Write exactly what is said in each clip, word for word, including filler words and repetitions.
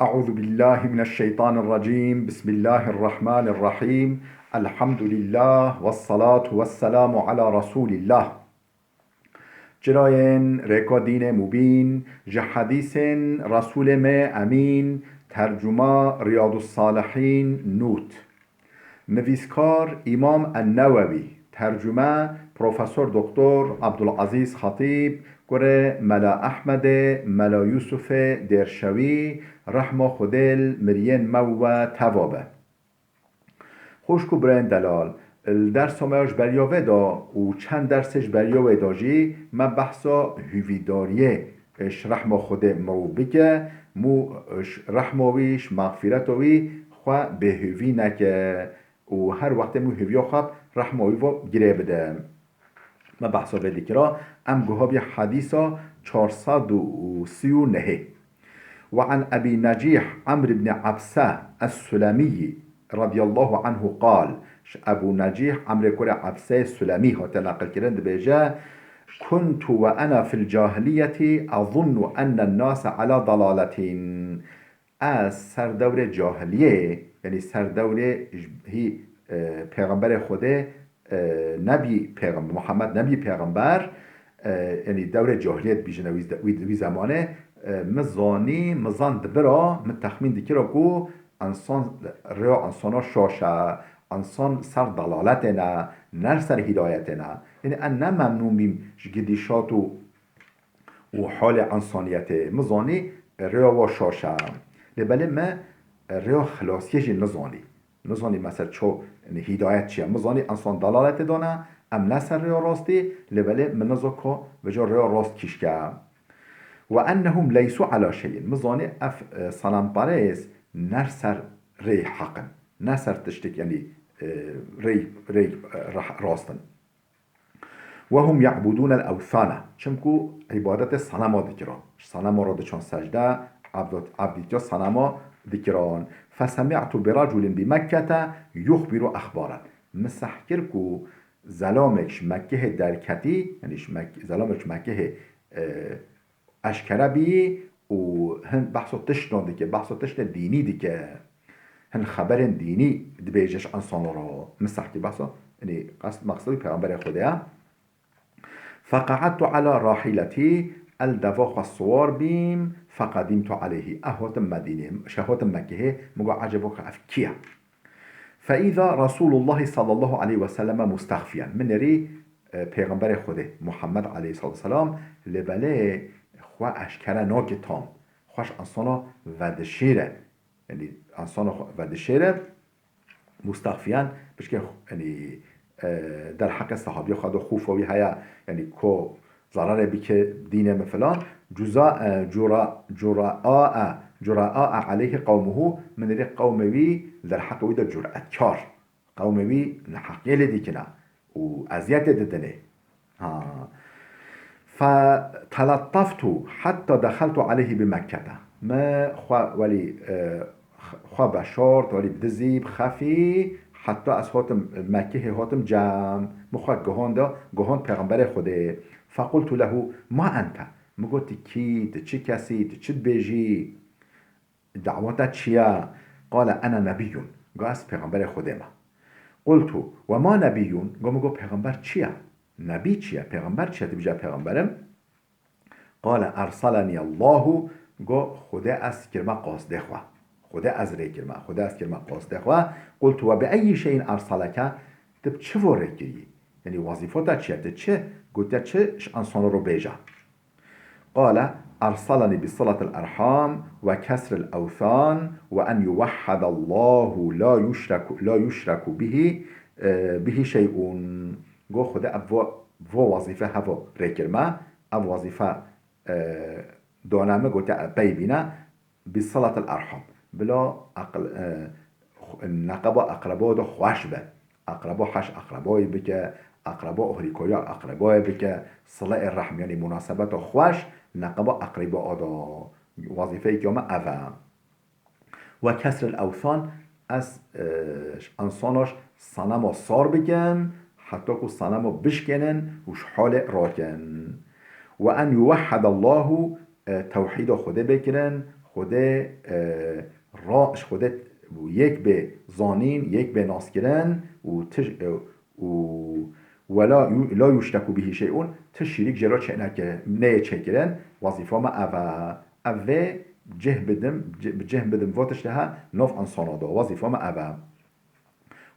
أعوذ بالله من الشيطان الرجيم. بسم الله الرحمن الرحيم. الحمد لله والصلاة والسلام على رسول الله. Çirayên rêka dînê mubîn, ji hedîsên Resûlê me Emîn, tercuma Riyadus Salihîn, nût. Nivîskar Îmam En-Newewî, tercume Profesor Doktor Abdulazîz Xatîb, kurê Mela Ehmedê, Mela Yûsufê Dêrşewî, rehma Xwedê li miriyên me û we teva be. Xwişk û birayên delal, li dersa me ya ji beriya vê de û çend dersê ji beriya wê de jî me behsa hûvîdariyê ji rehma Xwedê mirov bike, mû ji rehma wî, ji mexfîreta wî xwe bêhûvî neke û her wextê mû hûviya xwe rehma wî ve girê bide. Me behsa vê dikira, em guha bî hedîsa çar sed û sî û nehê. وعن أبي نجيح عمرو بن عبسة السلمي رضي الله عنه قال، ji Ebû Necîh Emrê kurê Ebseyê Sulemî hate neqilkirin, dibêje: كنت وأنا في الجاهلية أظن أن الناس على ضلالة. Ez ser dewrê cahiliyê, yanî ser dewrê ji hî, e, Pêxemberê Xwedê, e, nebî pêxem-, Muhammed nebî pêxember, e, yanî dewrê cahiliyê dibîjine wî, wî, wî zemanê, e, min zanî, min zan dibira, min texmîn dikira ku ensan, rêya ensana şaş e, ensan ser dalaletê ne, ne ser hîdayetê ne. Yanî ez ne memnûn bîm ji gidîşat û û halê ensaniyetê. Min zanî rêya wa şaş e. Lê belê me rêya xilasiyê jî nizanî. Nizanî me ser çaw, yanî hîdayet çi ye. Min zanî ensan dalaletê de ne, em ne ser rêya rastî, lê belê min niza ka vêca rêya rast kîşke. وأنهم ليسوا على شيء. Min zanî ev, e, senemperêz ne ser rêy heq in. Ne ser tiştek, yanî, e, rêy, rêy, e, rah-, rast in. وهم يعبدون الأوثان. Çimku îbadetê senema dikirin. Ji senema re diçan secde, ebd-, ebdîtiya senema dikirin. فسمعت برجل بمكة يخبر أخبارا. Min seh kir ku zelamek ji Mekkehê derketî, yanî ji Mek-, zelamek ji Mekkehê, e, eşkere bîyî û hin behsa tiştan dike, behsa tiştên dînî dike. Hin xeberên dînî dibêje ji ensana re. Min seh kir behsa, yanî qest, mexsed wî Pêxemberê Xwedê ye. فقعدت على راحلتي, ez li deva xwe siwar bîm, فقدمت عليه, ez hatim Medînê, şey, hatim Mekkehê, min got, ecêb weke ev kî ye? فإذا رسول الله صلى الله عليه وسلم مستخفيا. Min nêrî, e, Pêxemberê Xwedê, Muhammed aleyhissalatu vesselam, lê belê xwe eşkere nake tam. Xwe ji ensana vedişêre. Yanî ensana xwe vedişêre, mustexfiyan, pişkê, yanî, e, derheqê sehabiya xwe de xûfa wî heye, yanî ko zararê bike dînê min filan, cuza, e, cura, cura a, e, cura a, e, aleyhi qewmuhu, min nêrî qewmê wî derheqê wî de cüretkar, qewmê wî neheqiyê lê dikine û eziyetê didinê. Ha. فتلطفت حتى دخلت عليه بمكة. Me xwe welî, e, xwe veşart, welî bi dizî, bi xefî, heta ez hatim Mekkehê, hatim cem. Min xwe gihanda, gihand Pêxemberê Xwedê. فقلت له: ما أنت؟ Min got, tu kî, tu çi kesî, tu çi dibêjî? Daweta çi ye? قال: أنا نبي. Got, ez Pêxemberê Xwedê me. قلت: وما نبي؟ Got, min got, Pêxember çi ye? Nebî çi ye? Pêxember çi ye? Tu bêje Pêxember im? قال: أرسلني الله. Got, Xwedê ez kirme qasdê xwe. Xwedê ez rê kirme. Xwedê ez kirme qasdê xwe. قلت: وبأي شيء أرسلك؟ Tu bi çi vo rê kirî? Yanî wezîfa te çi ye? Tu çi? Gotiye çi ji ensana ro bêje. قال: أرسلني بصلة الأرحام وكسر الأوثان وأن يوحد الله لا يشرك، لا يشرك به، e, به شيء. Got, Xwedê ev vo, vo wezîfe hevo rê kirme, ev wezîfe, e, dane min, gotiye, e, pey bîne, بصلة الأرحام. Bila aqil, e, xu-, neqeba aqreba de xweş be. Aqreba heş aqrebayê bike, aqreba ohrîkariya aqrebayê bike, sile ê rehm, yanî munasebeta xweş, neqeba aqreba a de. Wezîfeyeke me ev e. وكسر الأوثان, ez, e, ji ensana ji senema sar bikim, heta ku senema bişkênin û ji halê rakin. وأن يوحد الله, e, tewhîda Xwedê bê kirin, Xwedê, e, ra, ji Xwedê yek bê zanîn, yek bê naskirin û tij-, e, û wela yu-, la yuşteku bihî şey'un, ti şirîk jê re çêneke-, neyê çêkirin, wezîfa me ev e. Ev vê cih bidim, ci-, bi cih bidim vo tişteha nov insana da. Wezîfa me ev e.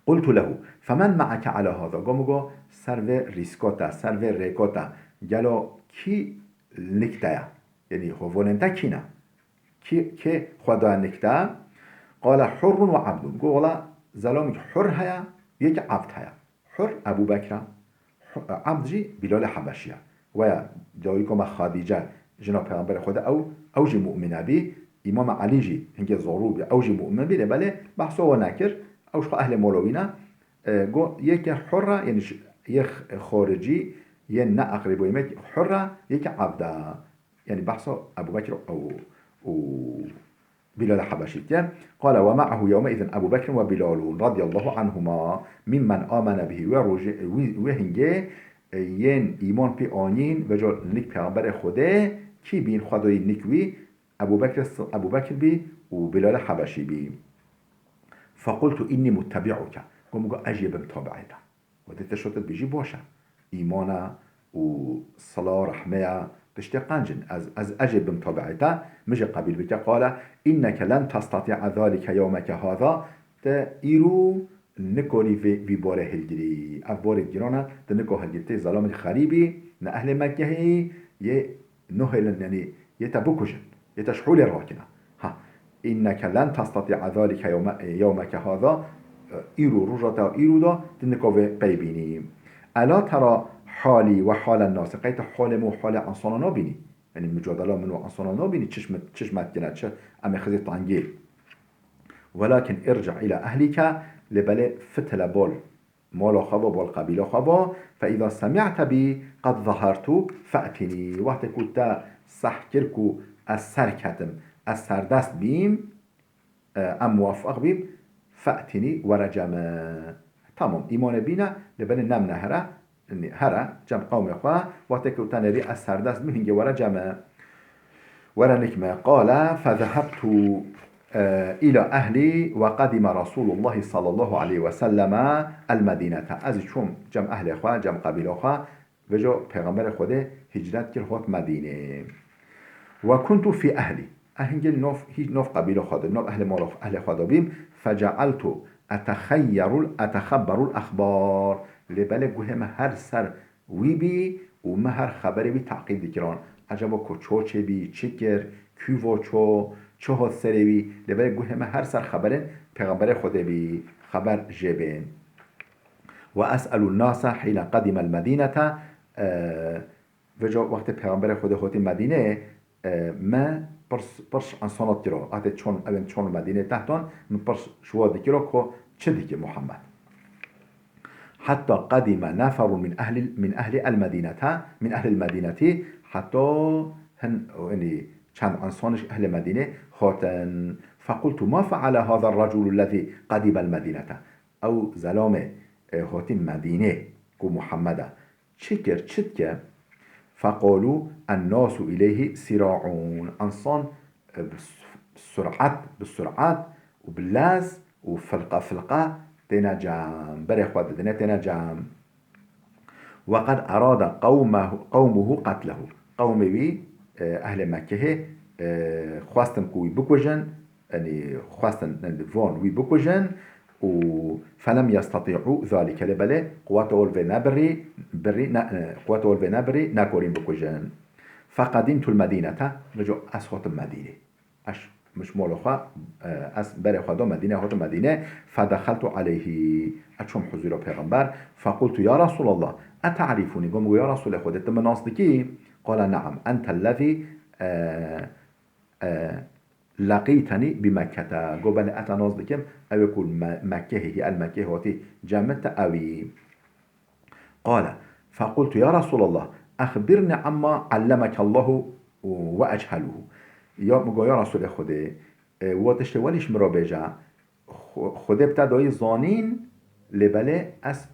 Qultu lehu, femen me'eke ala hada? Go min go, ser vê rîsko te, ser vê rêko te, gelo kî lik te ye? Yanî hovolên te kî ne? Kî, kê xwe daye nik te? Qale hurrun ve abdun. Go wela zelamekî hur heye, yekî abd heye. Hur Ebu Bekr e, Hu-, Abd jî Bîlalê Hebeşî ye. Weya dawîko me Xadîce, jina Pêxemberê Xwedê, ew, ew jî mu'mine bî. Îmam Elî jî hingê zorû bî, ew jî mu'min bî, lê belê behsa we nekir. Ew ji xwe ehlê mola wî ne. E, go, yekê hur e, yanî ji, yê x-, xoricî, yê ne eqrîboyê me hur e, yekê abd e. Yanî behsa Ebu Bekr û, û Bîlal Hebeşî diye. Qale ve me'ehu yewmeîzin Ebu Bekr ve Bîlalun radiyallahu anhuma mimmen amene bihî. Wê rojê, wî, wê hingê, e, yên îman pê anîn, veco nik Pêxemberê Xwedê kî bîn, xwe dayî nik wî, Ebu Bekr, Ebu Bekr bî û Bîlal Hebeşî bî. Fequltu innî muttebi'uke. Go min go ez jê bim tabi'ê te. Wextê te şo te dibêjî baş e. Îman e û sila rehme ye, tiştê qenc in. Ez, ez, ez jê bim tabi'ê te, min jê qebîl bike. Qale, inneke len testeti'a zalike yewmeke hada. Te îro nikarî vê, vî barê hilgirî. Ev barê giran e, tu nikar hilgirî. Tê zelamekî xerîbî, ne ehlê Mekkehî, yê nuhêlin, yanî yê te bikujin, yê te ji holê rakine. Ha, inneke len testeti'a zalike yewme-, yewmeke hada, îro, roja te îro da, tu nika vê qey bînî. Ela tera halî ve halen nasi, qey tu halê min û halê ensana nabînî? Yanî mucadela min û ensana nabînî, çi ji me, çi ji me dikine, çi em ê xizê tengê. Welakin irci' ila ehlike, lê belê fitile bol mala xwe ve, bol qebîla xwe ve, fe îza semi'te bî qed zahertu fe'tinî. Wextê ku te seh kir ku ez serketim, ez serdest bîm, e, em muwefeq bîm, fe'tinî, were cem min. Tamam, îmanê bîne, lê belê nemne here, Yanî here cem qewmê xwe, wextê ku te nêrî ez serdest bim, hingê were cem min. Were nik min. Qale fezehebtu, e, ila ehlî ve qedime Resûlullahî sallallahu aleyhi ve selleme el Medînete. Ez jî çûm cem ehlê xwe, cem qebîla xwe, veco Pêxemberê Xwedê hicret kir, hot Medînê. Ve kuntu fî ehlî. Ez hingê li nov, hî-, nov qebîla xwe de, nov ehlê mala xwe, ehlê xwe de bîm. Fece'eltu etexeyyerul, etexebberul exbar. Lê belê guhê min her ser wî bî û min her xeberê wî teqîb dikiran. Ecaba ku ço çêbî, çi kir, kû va ço, çi hat serê wî. Lê belê guhê min her ser xeberên Pêxemberê Xwedê bî, xeber jê bên. Ve es'elun nase hîne qedimel Medînete, e, Veca wextê Pêxemberê Xwedê hotî Medîneyê, e, me pirs, pirs ji ensana dikiro. Hatê çon, evên çon Medîneyê tehtan, min pirs ji wa dikiro ku çi dike Muhammed. Hetta qedîme neferun min ehlil, min ehli el Medînete, min ehlil Medînetî, heta hin, yanî çend ensan ji ehlê Medînê hatin. Fequltu ma fe'ale haza reculu lezî qedîme el Medînete. Ew zelamê, e, hotî Medînê ku Muhammed e. Çi kir, çi dike? Feqalû ennasu ileyhi siraun. Ensan, e, bi s-, surat, bi surat û bi lez û filqa filqa têne cem. Berê xwe didine têne cem. Ve qed erada qewmehu, qewmuhu qetlehu. Qewmê wî, e, ehlê Mekkehê, e, xwestin ku wî bikujin, Yanî xwestin, yanî van wî bikujin û felem yesteti'u zalike. Lê belê quweta ol vê nebirî, birî, ne, e, quweta ol vê nebirî, nekorîn bikujin. Feqedîmtul Medînete, veco ez hatim Medînê. Ez, min ji mala xwe, e, ez berê xwe da Medînê, hatim Medînê. Fedexeltu aleyhî. Ez çûm huzûra Pêxember. Fequltu ya Resûlallah, ete'rîfûnî? Gom go ya Resûlê Xwedê, tu min nas dikî? Qale ne'am, entellezî, e, e, leqîtenî bi Mekkete. Go belê, ez te nas dikim, ew ê ku Me-, Mekkehê, hî el Mekkehê hatî cem min, te ew î. Qale, fequltu ya Resûlallah, exbirnî amma allemekallahu ve echheluhu. Ya min go ya Resûlê Xwedê, e, wa tiştê welî ji min re bêje, Xwe-, Xwedê bi te dayî zanîn, lê belê ez,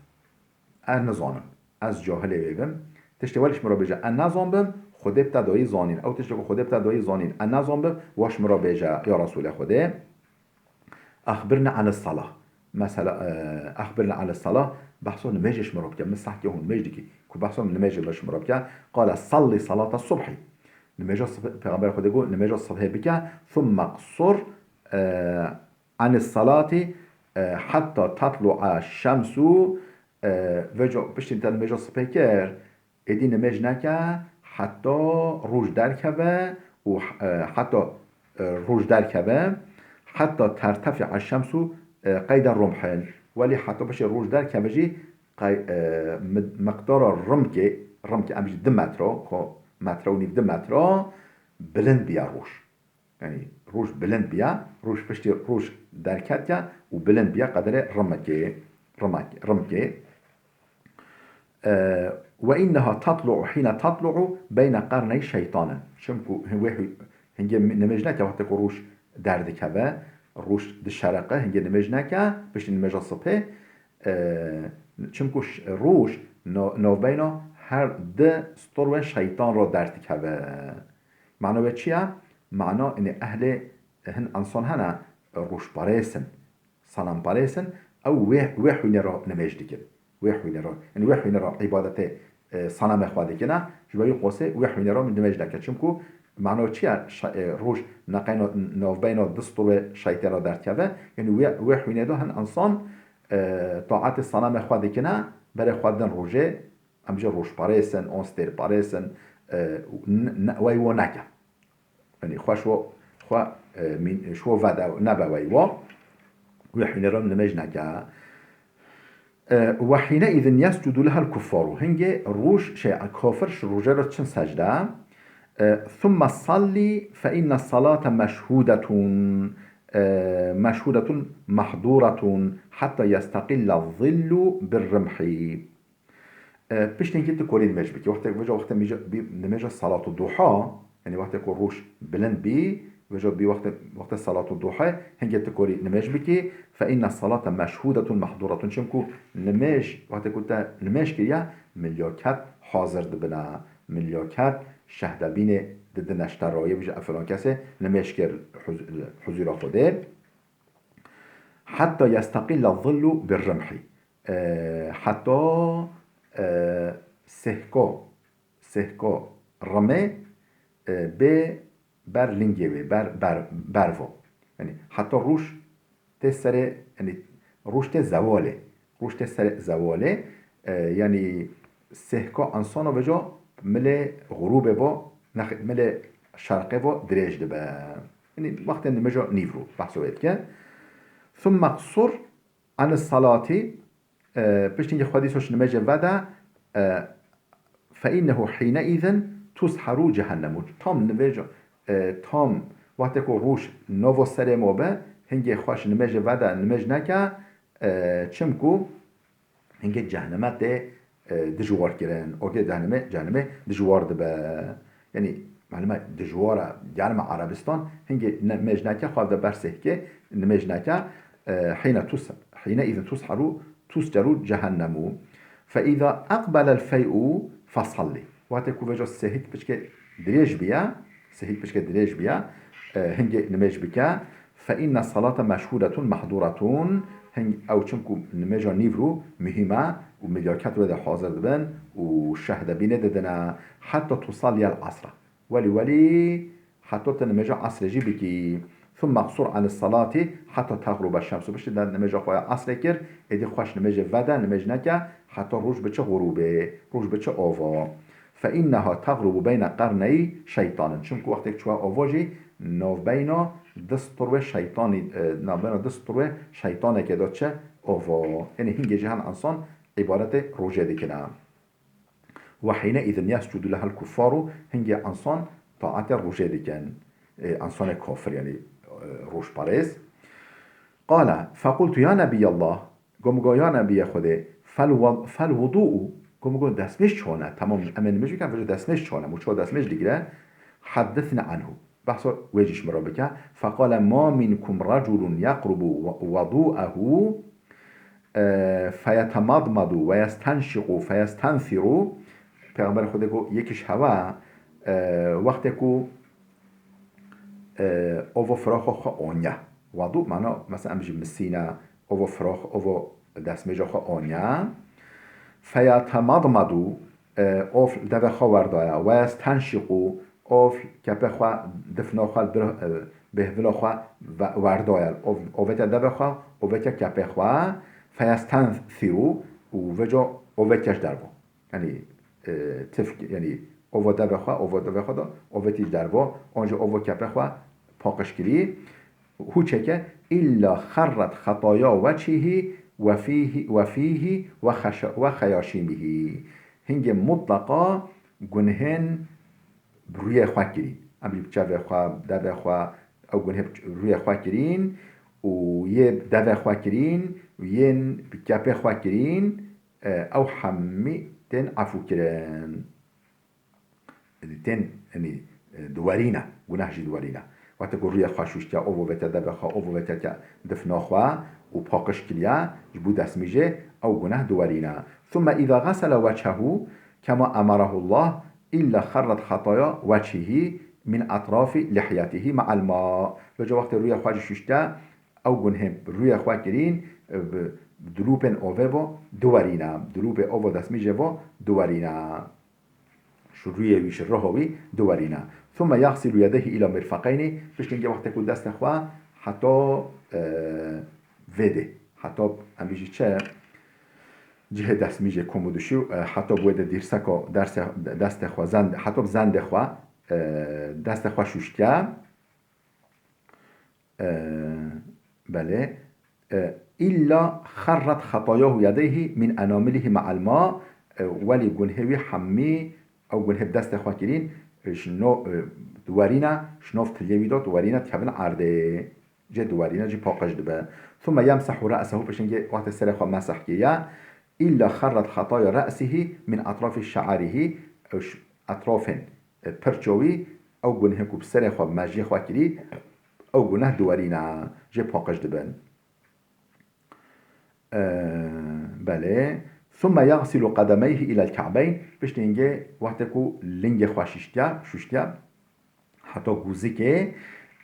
ez nizanim. Ez cahilê wê bim. Tiştê welî ji min re bêje, ez nezan bim, Xwedê bi te dayî zanîn. Ew tiştê ku Xwedê bi te dayî zanîn. E nezan bim, wa ji min re bêje, ya Resûlê Xwedê. Exbirni anis salah. Mesela, e, exbirni anis salah. Behsa nimêjê ji min re bike. Min sehkê hûn nimêj dikî. Ku behsa nimêjê min ji min re bike. Qale salli salata subhî. Nimêja sibh-, Pêxemberê Xwedê got, nimêja sibhê bike. Thumme qsur, e, anis salati, e, heta tatlu'a şemsu, e, veco piştî te nimêja sibhê kir, êdî nimêj neke heta roj derkeve û, e, heta, e, roj derkeve, heta tertefi'a şemsu, e, qeyde rumhin. Welî heta piştî roj derkeve jî qey-, e, mi-, miqdara rimkê, rimkê em jî du metro, ko metre û nîv du metro bilind biya roj. Yanî roj bilind biya, roj piştî roj derketiya û bilind biya qederê rimekê, rimek-, rimkê. E, "Ve inneha tatlu'u hîne tatlu'u beyne qerney şeytanin." Çimku wê hü-, hingê mi-, nimêj neke wextê ku roj derdikeve, roj dişereqe, hingê nimêj neke, piştî nimêja sibhê, e, çimku ş-, roj no-, navbeyna her di stor ve şeytan re derdikeve. Mana wê çi ye? Mana, inê ehlê, hin insan hene, rojparêz in, sanamparêz in, ew wê, wê hûnê re nimêj dikin. Wê hûnê re. Yanî wê hûnê re îbadetê, e, sanamê xwe dikine. Ji ber wî qosê wê hûnê re min nimêj neke. Çimku mana çi ye? Şe-, e, roj neqeyna navbeyna du stor ve şeytê re derdikeve. Yanî wê, wê hûnê de hin insan, e, taetê sanamê xwe dikine, berê xwe din rojê, em jî rojparêz in, an stêrparêz in, e, ne, ne, wey wo neke. Yanî xwe şo, xwe, e, mîn-, şo vede, nebe wey wo. Wê hûnê re nimêj neke. E, "Ve hîne izin yescudu lehel kuffaru." Hingê roj, şey, kafir ji rojê re çin secde. E, "Thumme salli fe inne salate meşhudetun, e, meşhudetun mahduretun hatta yesteqille zillu bir rimhi." E, piştî hingê tu korî nimêj bikî. Wextê, veca wextê mîja-, bî nimêja salatu duha, yanî wextê ku roj bilind bî, veca bî wextê, wextê salatu duha, hingê tu korî nimêj bikî, "Fe inne salate meşhudetun mahduretun." Çimku nimêj, wextê ku te nimêj kiriye, milyaket hazir dibine. Milyaket şehdebînê didine ji te re. Yê bije, "Ev filan kesê nimêj kir huz-, huzûra Xwedê." "Hatta yesteqille zillu bir rimhi." E, heta, e, sehko, sehko rimê, e, bê ber lingê wê, ber, ber, bervo. Yanî heta roj tê serê, yanî roj tê zewalê. Roj tê serê zewalê, e, yanî sehka insana veca milê xurûbê vo, nex-, milê şerqê vo dirêj dibe. Yanî wextê nimêja nîvro, behsa wê dike. "Thumme qsur anis salati", e, piştî hingê xwe dîsa ji nimêjê vede, e, "Fe innehu hîne izin tusheru cehennemu." Tam nimêja, e, tam wextê ku roj nava serê ma be, hingê xwe ji nimêjê vede, nimêj neke, e, çimku hingê cehneme tê, e, dijwar kirin. Okê, cehneme, cehneme dijwar dibe. Yanî, malum e, dijwar e, germ e Erebistan, hingê nimêj neke, xwe de ber sehkê, nimêj neke, e, hîne tus-, hîne izin tusheru, tusceru cehennemu. Fe iza eqbelel fey'u fesalli. Wextê ku veca sehik piçke dirêj biye, sehik piçke dirêj biye, e, hingê nimêj bike, "Fe inne salate meşhudetun mahduretun." Hing-, ew çimku nimêja nîvro muhîm e û milyaket wê de hazir dibin û şehdebînê didine, "Heta tusalliyel asra." Welî, welî, heta tu nimêja esrê jî bikî. "Thumme qsur anis salati heta tegrube şemsu." Piştî de nimêja xwe ya esrê kir, êdî xwe ji nimêjê vede, nimêj neke, heta roj biçe xurûbê, roj biçe ava. "Fe inneha tegrubu beyne qerney şeytanin." Çimku wextê çûye ava jî navbeyna du stor wê şeytanî, e, navbeyna du stor wê şeytanekê de çe ava. Yanî hingê jî hin insan îbadetê rojê dikine. "Ve hîne izin yescudu lehel kuffaru", hingê insan taetê rojê dikin. E, insanê kafir, yanî, e, rojparêz. Qale, fequltu ya Nebiyallah, gomi go ya Nebiyê Xwedê, fel wa-, fel wudu'u, gomi go destmêj çone, tamam, em ê nimêj bikin, vêca destmêj çone, mû ço destmêj digire, haddisne anhu. Behsa wê jî ji min re bike. Feqale, "Ma minkum reculun yeqrubu we-, wedu'ehu, e, feyetemadmadu ve yestenşiqu fe yestensiru." Pêxemberê Xwedê got, yek ji hewe E, wextê ku, e, ovo firaxa xwe aniya. Wadû, mana, mesela em jî misîne, ovo firax, ovo destmêja xwe aniya. Feyetemadmadu, e, ov li devê xwe werdaya. Weyestenşiqu, ov kepê xwe, difna xwe, bir-, e, bêhvila xwe ve-, werdaya. Ov, ovete devê xwe, ovete kepê xwe. Feyestensiru, û vêca ovete ji derve. Yanî, e, tifk, yanî, ovo devê xwe, ovo devê xwe da, ovetî ji derve, an jî ovo kepê xwe paqij kirî. Hûçeke, illa xerret xetaya weçhî we fîhî, we fîhî we xeşa-, we xeyaşîmîhî. Hingê mutleqa gunhên bi rûyê xwe kirî. Em jî bi çavê xwe, bi devê xwe, ew gunhê bi rûyê xwe kirîn û yê bi devê xwe kirîn û yên bi kepê xwe kirîn, e, ew hemî tên efû kirin. Tên, yanî, e, diwerîne, guneh jî diwerîne. Wextê ku rûyê xwe şûştiya, ov ovete devê xwe, ov ovete ke difna xwe û paqij kiriye, ji bo destmîjê ew guneh diwerîne. Thumme îza xesele weçhehu kema emerehullah illa xerret xetaya weçhihi min etrafi lihyetihi me'el ma. Vêca wextê rûyê xwe jî şûştiye, ew gunhê rûyê xwe kirîn, bi dilûpên ovê ve diwerîne, dilûpê ova destmîjê ve diwerîne. Ji rûyê wî, ji riha wî diwerîne. Thumme yaxsilu yedeyhi ila mirfeqeynî, piştî hingê wextê ku destê xwe heta, e, vê dê, heta em bêjî çi, cihê destmîjê kom û dişî, e, heta bi wê de dîrseka dersê, destê xwe, zend-, heta bi zendê xwe, e, destê xwe şûştiye. E, belê. E, illa xerret xetayahu yedeyhi min enamilihi me'el ma, e, welî gunhê wî hemî, ew gunhê bi destê xwe kirîn, e, ji no-, e, diwerîne, ji nav tiliyê wî de diwerîne dikevin erdê. Cê diwerîne, cî paqij dibe. Thumme yemsehu re'sehu, piştî hingê wextê serê xwe meseh kiriye. Îlla xerret xetaya re'sihi min etrafî şe'erihi, ew ş-, etrafên, e, pirça wî, ew gunhê ku bi serê xwe, bi mejiyê xwe kirî, ew guneh diwerîne, jê paqij dibin. E, belê. Thumme yaxsilu qedemeyhi ilel ke'beyn. Piştî hingê wextê ku lingê xwe şiştiya, şuştiya, heta gûzikê,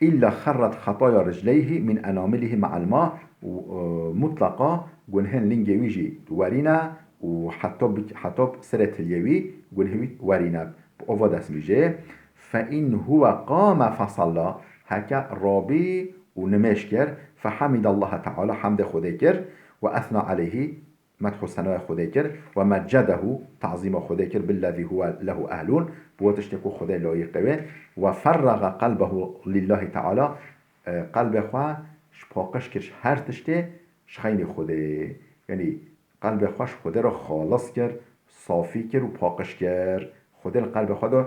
îlla xerret xetaya ricleyhi min enamilihi me'el ma, û, e, mutleqa gunhên lingê wî jî werîne û heta bi-, heta bi serê tiliyê wî gunhê wî werîne. Bi ova destmîjê. Fe in huwe qame fesalla, heke rabî û nimêj kir, fehemidallaha teala, hemdê Xwedê kir, we esna aleyhi, medh û senaya Xwedê kir, we meccedehu, tazîma Xwedê kir, billezî huwe lehu ehlûn, bi we tiştê ku Xwedê layîqê wê, we ferrege qelbehu lillahî teala, e, qelbê xwe ji paqij kir ji her tiştê ji xeynî Xwedê. Yanî qelbê xwe ji Xwedê re xalis kir, safî kir û paqij kir. Xwedê li qelbê xwe de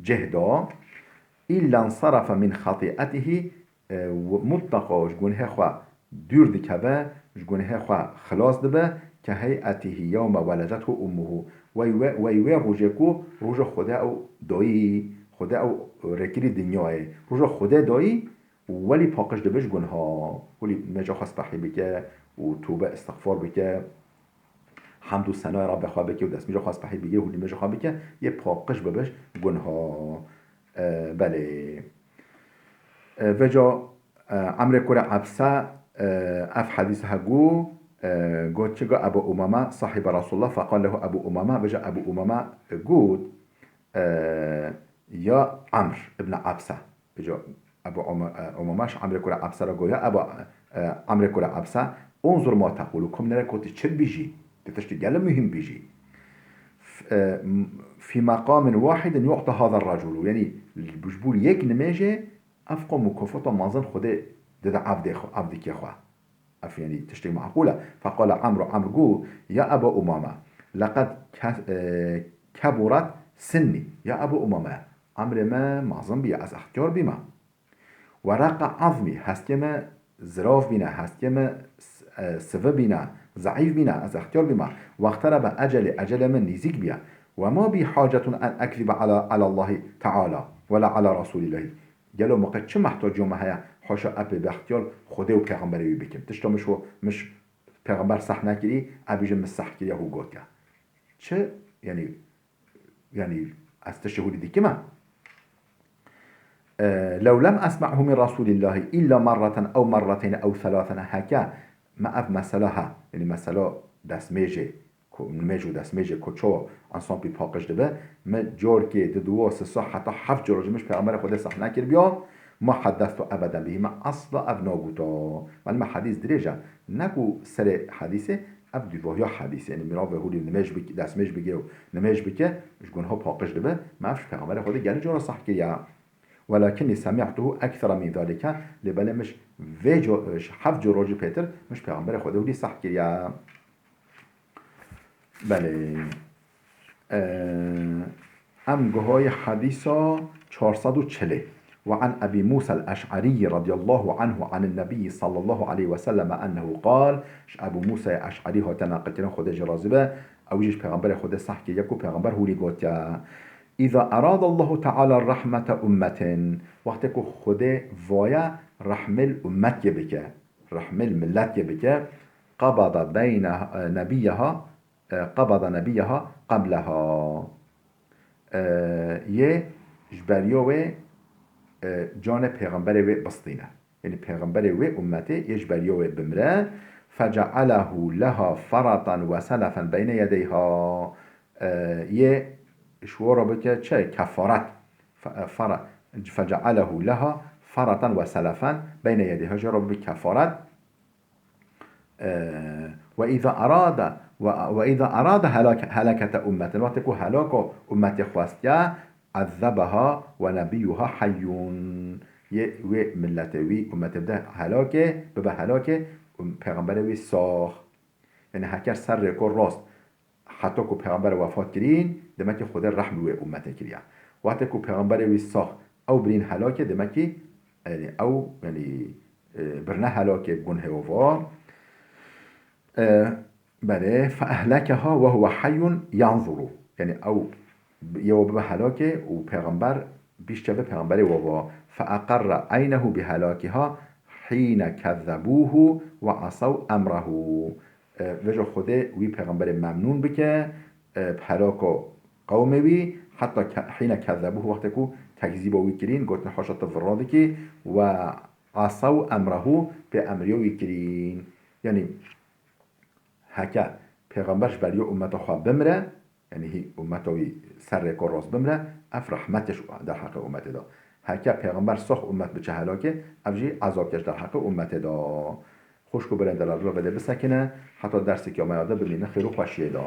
cih da. Îlla nserafe min xetî'etihî, e, û mutleqa ji gunhê xwe dûr dikeve, ji gunhê xwe xilas dibe, ke hey'etihî yewme weledethu ummuhu. Wey wê, wey wê rojê ku roja Xwedê ew dayî, Xwedê ew rêkirî dinyayê. Roja Xwedê dayî û welî paqij dibe ji gunha. Welî nimêja xwe spehî bike û tobe, istixfar bike. Hemd û senayê Rabbê xwe bike û destmîja xwe spehî bigire û nimêja xwe bike, yê paqij bibe ji gunha. E, belê. E, vêca, e, Emrê kurê Ebse, e, ev hedîs hegu, e, got çi, got, Ebu Umame sahibe Resulullah, feqal lehu Ebu Umame, vêca Ebu Umame got, e, ya Emr ibn Ebse. Vêca Ebu Uma-, e, Umame ji Emrê kurê Ebse re got, ya Ebu, e, Emrê kurê Ebse, unzur ma tequlu, kom nere kotî çi dibêjî? Tu tiştê gelek muhîm bêjî. F-, e, m-, fî meqamin wahidin yu'ta hada raculu. Yanî, ji bo yek nimêjê, ev qom mukafata mezin Xwedê dide ev dê xwe, ev dikê xwe. Ev, yanî, tiştê meqûl e. Feqale Emru, Emr got, ya Eba Umame, leqed ke-, e, keburat sinnî. Ya Eba Umame, emrê me mezin bîye, ez extiyar bîme. Wereqa azmî, heskê me zirav bîne, heskê me s-, e, sivi bîne, zeîf bîne, ez extiyar bîme. Wexterebe ecelî, ecelê min nîzîk bîye. Ve ma bî hacetun en ekzibe ala, ala Allahî Teala, ve la ala Resulîllahî. Gelo min qet çi mehtaciya me heye, haşa ez bê bextiyar Xwedê û pêxemberê wî bikim? Tişta min ji, min ji pêxember seh nekirî, ez bêjim min seh kiriye û gotiye. Çi? Yanî, yanî ez tiştê hûrî dikime? E, "Lew lem esme'hu min Resulillahi illa merreten ew merreteyni ew thelâthen", heke me ev mesela ha, yanî mesela destmêjê, ku, nimêj û destmêjê ku çawa ensan pî paqij dibe, me corkê, diduwa, sisa, heta heft cor ji min ji Pêxemberê Xwedê seh nekiribiya, "ma heddestu ebeden bihî", me asla ev naguta. Malum e hedîs dirêj e, ne ku serê hedîsê, ev dûvahiya hedîsê, yanî miravê hûrî nimêj bik-, destmêj bigire û nimêj bike, ji gunha paqij dibe, me ev ji Pêxemberê Xwedê gelî cara seh kiriye. "Welakinnî semi'tuhu ekthera min zalike", lê belê min ji vê co-, ji heft cor rojî pêtir min ji Pêxemberê Xwedê hûrî seh kiriye. Belê. Ee, em guhayê hedîsa çar sed û çilê. "Ve an Ebî Mûsa el-Eş'erî radiyallahu anhu anin Nebî sallallahu aleyhi ve selleme ennehu qal", ji Ebû Mûsayê Eş'erî hate neqilkirin, Xwedê jê razî be, ew jî ji Pêxemberê Xwedê seh kiriye ku Pêxember hûrî gotiye, "Îza eradallahu teala rahmete ummetin", wextê ku Xwedê vaye rehmê li ummetê bike, rehmê li milletê bike, "qebada beyne, e, nebiyyeha, e, qebada nebiyyeha qebleha." E, yê ji beriya wê, e, canê pêxemberê wê bistîne. Yanî pêxemberê wê ummetê yê ji beriya wê bimre. "Fecealehu leha feratan ve selefen beyne yedeyha." E, yê ji we re bike çi? Kefaret. Fe-, fera-, "Fecealehu leha feratan ve selefen beyne yedeyha." Jê re bibe kefaret. E, "Ve îza erada, ve, ve îza erada helake-, helakete ummetin", wextê ku helaka ummetê xwestiye, "ezzebeha ve nebiyyuha heyyun", yê wê milletê wî ummetê bide helakê, bibe helakê, um, pêxemberê wî sax. Yanî heke ser rêko rast heta ku pêxemberê wefat kirîn, demek ki Xwedê rehm li wê ummetê kiriye. Wextê ku pêxemberê wî sax ew birîn helakê, demek ki, yanî ew, yanî, e, birine helakê gunhê û va. E, belê, "Fe ehlekeha ve huve heyyun yanzuru." Yanî ew yê we bibe helakê û pêxember bîşkeve pêxemberê we va. "Fe eqerre eynehu bi helakiha hîne kezzebûhu ve esaw emrehu." E, vêca Xwedê wî pêxemberê memnûn bike, e, bi helaka qewmê wî, heta ke-, hîne kezzebûhu, wextê ku tekzîba wî kirîn, gotin, "Haşa tu vira dikî", ve esaw emrehu, pê emriya wî kirîn. Yanî heke pêxember ji beriya ummeta xwe bimre, yanî hî ummeta wî ser rêka rast bimre, ev rehmetê ji derheqê ummetê de. Heke pêxember sax ummet biçe helakê, ev jî ezabkê ji derheqê ummetê de. Xwişk û birên delal, rivê de bisekine, heta derseke me ya de bimîne xêr û xweşiyê de.